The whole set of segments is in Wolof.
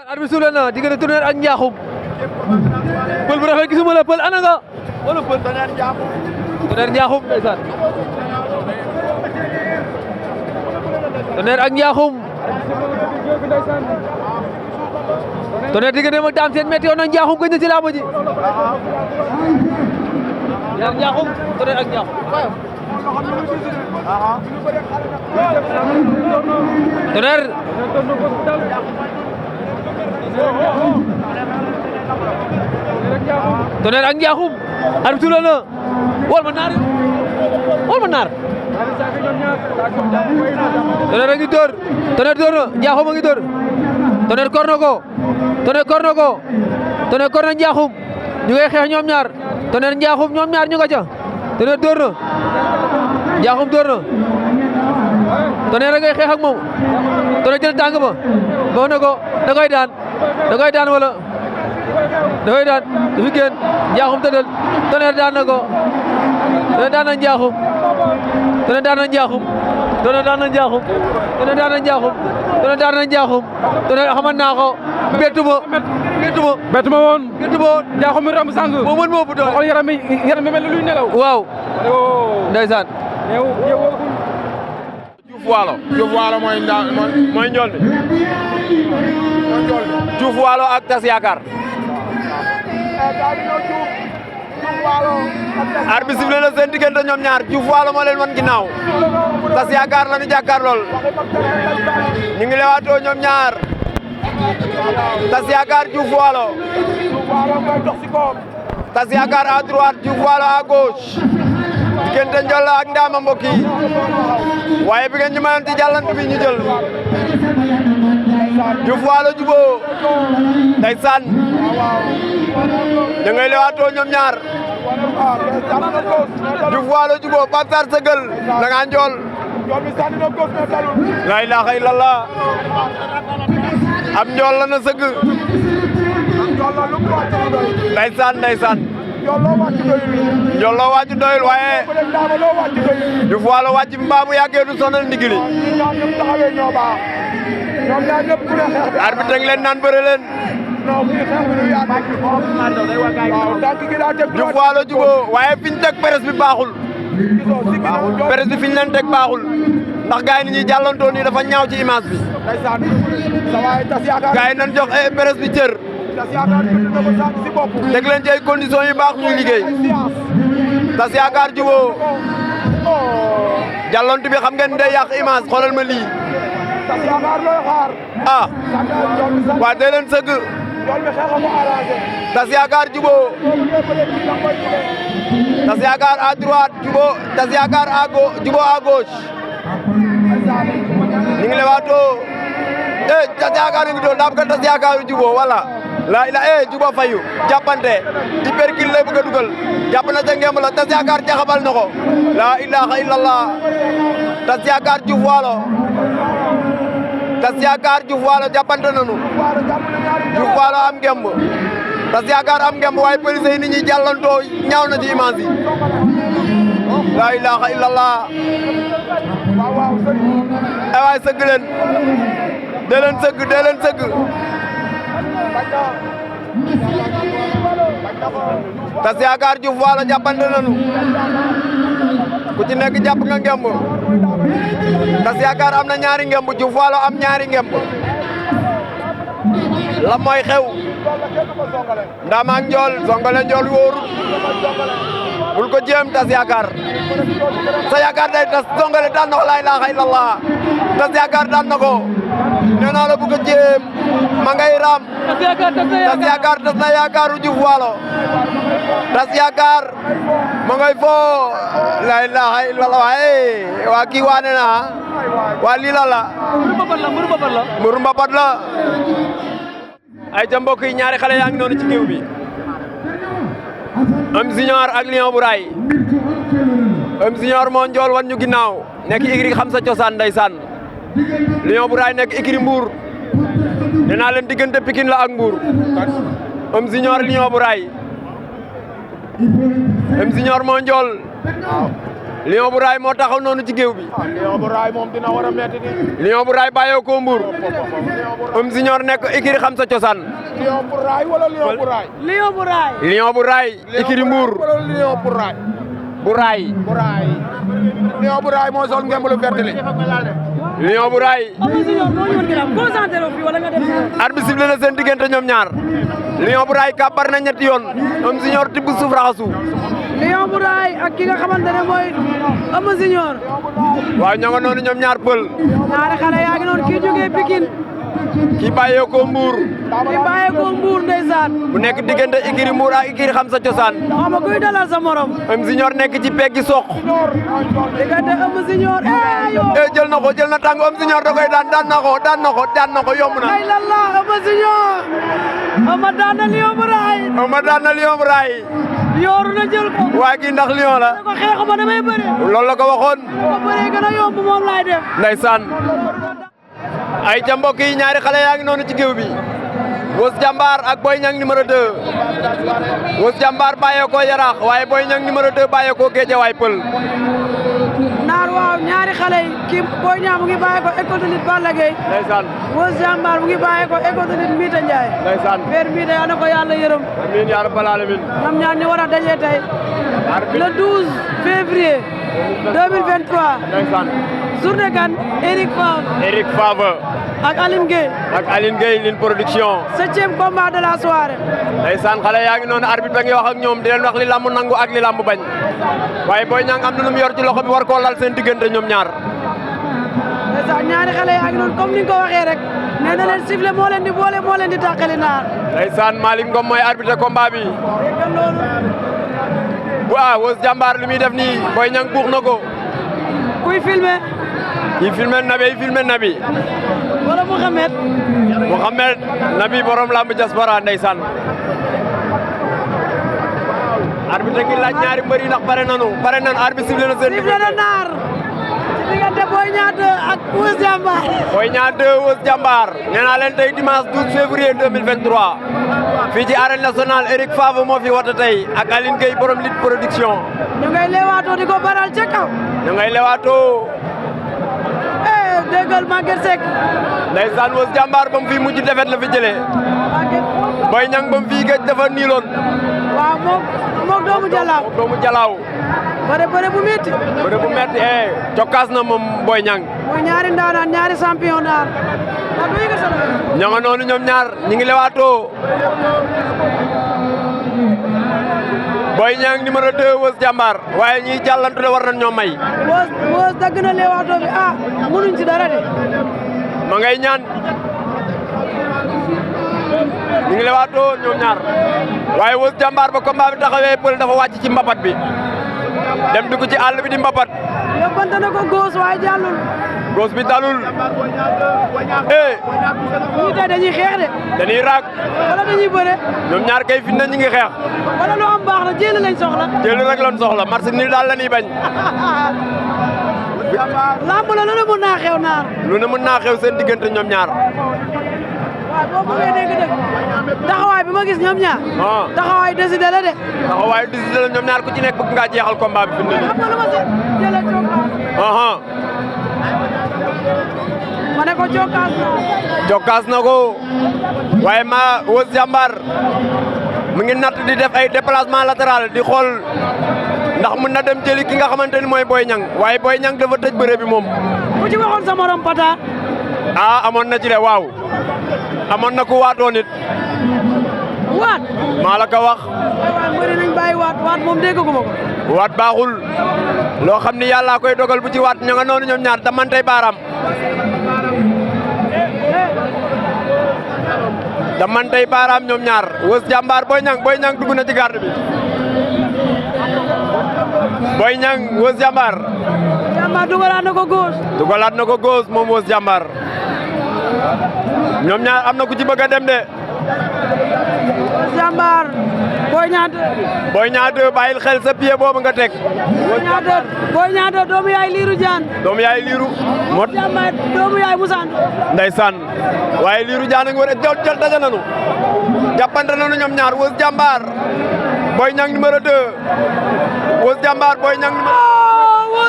arbitre suuf na diggante Tonnerre ak Ndiakhoum pël bu rafet gisuma la pël ana nga wala pël Tonnerre Ndiakhoum ndeysaan Tonnerre ak Ndiakhoum Tonnerre diggante ak Dame Sène metti woon na Ndiakhoum gëj na ci làmb ji ñaar Ndiakhoum Tonnerre ak Ndiakhoum Tonnerre Tonnerre ak Ndiakhoum arbitre suuf na wol ma naar Tonnerre a ngi dóor Tonnerre dóor na Ndiakhoum a ngi dóor Tonnerre kor na ko Tonnerre kor na Ndiakhoum ñu ngay xeex ñoom ñaar Tonnerre Ndiakhoum ñoom ñaar ñu nga ca Tonnerre dóor na Ndiakhoum dóor na Tonnerre a ngay xeex ak moom Tonnerre jël tàng ba boo na ko da koy daan wala da koy daan du fi génn Ndiakhoum tëddal Tonnerre daan na ko Tonnerre daan na Ndiakhoum Tonnerre daan na Ndiakhoum Tonnerre daan na Ndiakhoum Tonnerre daan na Ndiakhoum Tonnerre daan na Ndiakhoum Tonnerre xaman naa ko bettu ma woon Ndiakhoum mi ramb sàng moo mën moo bu doon xool yaram mi mel luy nelaw waaw ndeysaan Diouf Waalo mooy njool bi Diouf Waalo ak Tas Yaakaar arbitre sifflé na seen diggante ñoom ñaar Diouf Waalo moo leen wan ginnaaw Tas Yaakaar la ñu jàkkaar lool ñu ngi lewaatoo ñoom ñaar Tas Yaakaar Diouf Waalo Tas Yaakaar à droite Diouf Waalo à gauche diggante Ndiol ak Ndama mbokk yi waaye bi ngeen ñu mayoon ci jàllant bi ñu jël Diouf Waalo juboo ndeysaan da ngay lewaatoo ñoom ñaar Diouf Waalo juboo Pape Sarr sëgal da nga Ndiol la ilaha illallah am Ndiol la na sëgg ndeysaan Ndiol loo wàcc doyul waaye Diouf Waalo wàcc mbaa bu yàggee du sonal ndigili arbitre ngi leen naan bëre leen Diouf Waalo juboo waaye fiñ teg presse bi baaxul presse bi fiñ leen teg baaxul ndax gars yi ni ñuy jàllantoo nii dafa ñaaw ci image bi gars yi nañ jox presse bi cër teg leen ci ay conditions yu baax ñuy liggéey Tas Yaakaar juboo jàllantu bi xam ngeen day yàq image xoolal ma lii ah waa dee leen sëgg Tas Yaakaar juboo Tas Yaakaar à droite juboo Tas Yaakaar juboo à gauche ñu ngi lewaatoo Tas Yaakaar ngi doon daam ka Tas Yaakaar juboo wala la juba fayu jàppante di perkil lay bëgg a dugal jàpp na ca ngemb la Tas Yaakaar jaxabal na ko la ilaha illallah Tas Yaakaar Diouf Waalo Tas Yaakaar Diouf Waalo jàppante nañu Diouf Waalo am ngemb Tas Yaakaar am ngemb waaye police yi nit ñi jàllantoo ñaaw na ci image yi la ilaha illallah ay waay sëgg leen dee leen sëgg Tas Yaakaar Diouf Waalo jàppante nañu ku ci nekk jàpp nga ngemb Tas Yaakaar am na ñaari ngemb Diouf Waalo am ñaari ngemb la mooy xew Ndama ak Ndiol songale Ndiol wóoru bul ko jéem Tas Yaakaar sa yaakaar day tas songale daan na ko la ilaha illallah Tas Yaakaar daan na ko nee naa la bu ko jéem ma ngay raam Tas Yaakaar tas na yaakaaru Diouf Waalo Tas Yaakaar ma ngay foo la ilaha illallah waa kii waane na waa lii la mburu mbapat la ay ca mbokk yi ñaari xale yaa ngi noonu ci géew bi Am Junior ak Lion bu Ray Am Junior moo njool wan ñu ginnaaw nekk igri xam sa cosaan ndeysaan Lion bu Ray nekk igri Mbour nee naa leen diggante Pikine la ak Mbour Am Junior Lion bu Ray Am Junior moo njool Lion bu Raay moo taxaw noonu ci géew bi. Lion bu Raay moom dina war a metti di. Lion bu Raay bàyyoo ko Mbour. Junior nekk ikiri xam sa cosaan. Lion bu Raay wala Lion bu Raay. Lion bu Raay. Lion bu Raay ikiri Mbour. wala Lion bu Raay. bu Raay. bu Raay. Lion bu Raay moo sol ngemb lu vert li. Lion bu Raay. Junior moo ñëwoon ginnaaw concentré wu fi wala nga dem. arbitre sifflé na seen diggante ñoom ñaar. Lion bu Raay kàbbar na ñetti yoon. Junior tibb suuf raxasu. Lion bu Raay ak ki nga xamante ne mooy Junior. waaw ñoo nga noonu ñoom ñaar pël. ñaari xale yaa ngi noonu kii jógee Pikine. kii bàyyee ko Mbour. kii bàyyee ko Mbour ndeysaan. bu nekk diggante ikiri Mbour ak ikiri xam sa cosaan. xam nga kuy dalal sa morom. Junior nekk ci peggi soq. diggante Junior yow. jël na ko jël na tàng Junior da koy daan na ko yomb na. ay lalla Junior. daan na Lion bu Raay. daan na Lion bu Raay. yooru na jël ko. waa kii ndax Lion la. ko xeexuma damay bëre. loolu la ko waxoon. ko bëree gën a yomb moom laay def. ndeysaan. ay ca mbokk yi ñaari xale yaa ngi noonu ci géew bi. Weuz Diambar ak Boy Niang numéro 2. Weuz Diambar bàyyee ko Yaraax waaye Boy Niang numéro 2 bàyyee ko Guédiawaye Pël. naar waaw ñaari xale yi kii Boy Niang mu ngi bàyyee ko école de lutte Balla Gaye. ndeysaan. Weuz Diambar mu ngi bàyyee ko école de lutte Mita Ndiaye. ndeysaan. père Mita yaa na ko yàlla yërëm. amiin yaa rabbal aalamiin. ñoom ñaar ñu war a daje tey. le 12 février 2023. ndeysaan. journée kan Eric Favre. ak Aline Gueye. ak Aline Gueye Line production. 7e combat de la soirée. ndeysaan xale yaa ngi noonu arbitre ba ngi wax ak ñoom di leen wax li lamb nangu ak li lamb bañ. waaye Boy Niang am na lu mu yor ci loxo bi war koo lal seen diggante ñoom ñaar. ndeysaan ñaari xale yaa ngi noonu comme ni nga ko waxee rek. nee na leen sifflet moo leen di boole moo leen di tàqali naar. ndeysaan Malick Ngom mooy arbitre combat bi. dégg nga loolu. waaw Weuz Diambar li muy def nii Boy Niang buux na ko. kuy filmé. yi filmé Nabi. wala Mouhamed. Nabi borom lamb diaspora ndeysaan. arbitre ngi laaj ñaari mbër yi ndax pare nanu arbitre sifflé na seen sifflé na naar. ci diggante Boy Niang 2 ak Weuz Diambar. Boy Niang 2 Weuz Diambar. nee naa leen tey dimanche 12 février 2023. fii ci arène nationale Eric Favre moo fi wata tey ak Aline Gueye borom Line production. ñu ngay leewaatoo di ko baral ca kaw. ñu ngay lewaatoo. déggal Maguette Seck. ndeysaan Weuz Diambar ba mu fi mujj defet la fi jëlee. Boy Niang ba mu fi gëj dafa niiloon. waaw moom doomu Jalaaw. doomu Jalaaw. bëre bu métti. bëre bu métti cokkaas na moom Boy Niang. mooy ñaari ndaanaan ñaari champion daar. ña nga noonu ñoom ñaar ñi ngi lewaatoo. Boy Niang numéro 2 Weuz Diambar waaye ñiy jàllantu le war nañ ñoo may. Weuz dagg na leewaatoo bi mënuñ ci dara de. ma ngay ñaan. ñu ngi lewaatoo ñoom ñaar waaye Weuz Diambar ba combat bi taxawee Pël dafa wàcc ci mbapat bi dem dugg ci àll bi di mbapat. yóbbante na ko góos waaye jàllul. góos bi dalul. ñii tey dañuy xeex de. dañuy raag. wala dañuy bëre. ñoom ñaar kay fi na ñi ngi xeex. wala lu am baax na jéel lañ soxla. jéel rek lañ soxla marché ni daal la ñuy bañ. lamb la lu ne mën naa xew naar. lu ne mën naa xew seen diggante ñoom ñaar. waaw boo bëggee dégg taxawaay bi ma gis ñoom ñaar. taxawaay décidé la de. taxawaay décidé la ñoom ñaar ku ci nekk bëgg ngaa jeexal combat bi fi mu ne nii. xam nga lu ma si jëlee cokkaas. ma ne ko cokkaas na. cokkaas na ko waaye Weuz Diambar mu ngi natt di def ay déplacement latéral di xool ndax mën na dem jëli ki nga xamante ni mooy Boy Niang waaye Boy Niang dafa tëj bëre bi moom. ku ci waxoon sa morom pata. amoon na ci de waaw. amoon na ku waatoo nit. waat. maa la ko wax. waaw mbëri nañ bàyyi waat moom dégguma ko. waat baaxul. loo xam ni yàlla koy dogal bu ci waat ña nga noonu ñoom ñaar damantey baaraam. damantey baaraam ñoom ñaar Weuz Diambar Boy Niang dugg na ci garde bi. Boy Niang Weuz Diambar. dugalaat na ko góos. dugalaat na ko góos moom Weuz Diambar. ñoom ñaar am na ku ci bëgg a dem de. Weuz Diambar Boy Niang 2. Boy Niang 2 bàyyil xel sa pied boobu nga teg. Boy Niang 2 doomu yaay liiru jaan. doomu yaay liiru. Weuz Diambar doomu yaay Moussa Ndoye. ndeysaan waaye liiru jaan a ngi war a jël daje nanu. jàppante nanu ñoom ñaar Weuz Diambar Boy Niang numéro 2 Weuz Diambar Boy Niang numéro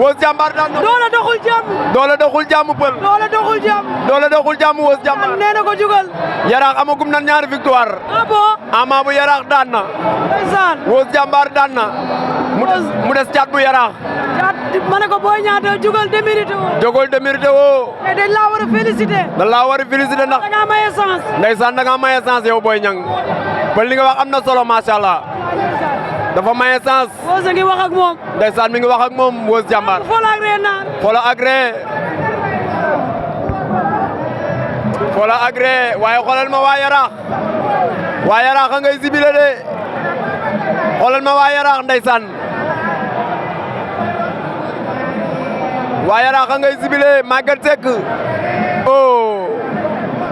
Weuz Diambar daan na ko doole doxul jàmm doole doxul jàmm pël doole doxul jàmm doole doxul jàmm Weuz Diambar nee na ko jugal Yaraax amagum na ñaari victoire ah bon Ama bu Yaraax daan na ndeysaan Weuz Diambar daan na mu des caat bu Yaraax caat ma ne ko Boy Niang de jugal démérité woo jogol démérité woo mais dañ laa war a félicité da laa war a félicité ndax da ngaa maye sens ndeysaan da nga maye sens yow Boy Niang pël li nga wax am na solo macha allah dafa maye sens Weuz a ngi wax ak moom ndeysaan mi ngi wax ak moom Weuz Diambar fola ak ree naan fola agré waaye xoolal ma waa Yaraax a ngay sibile de xoolal ma waa Yaraax ndeysaan waa Yaraax a ngay sibile Maguette Seck oh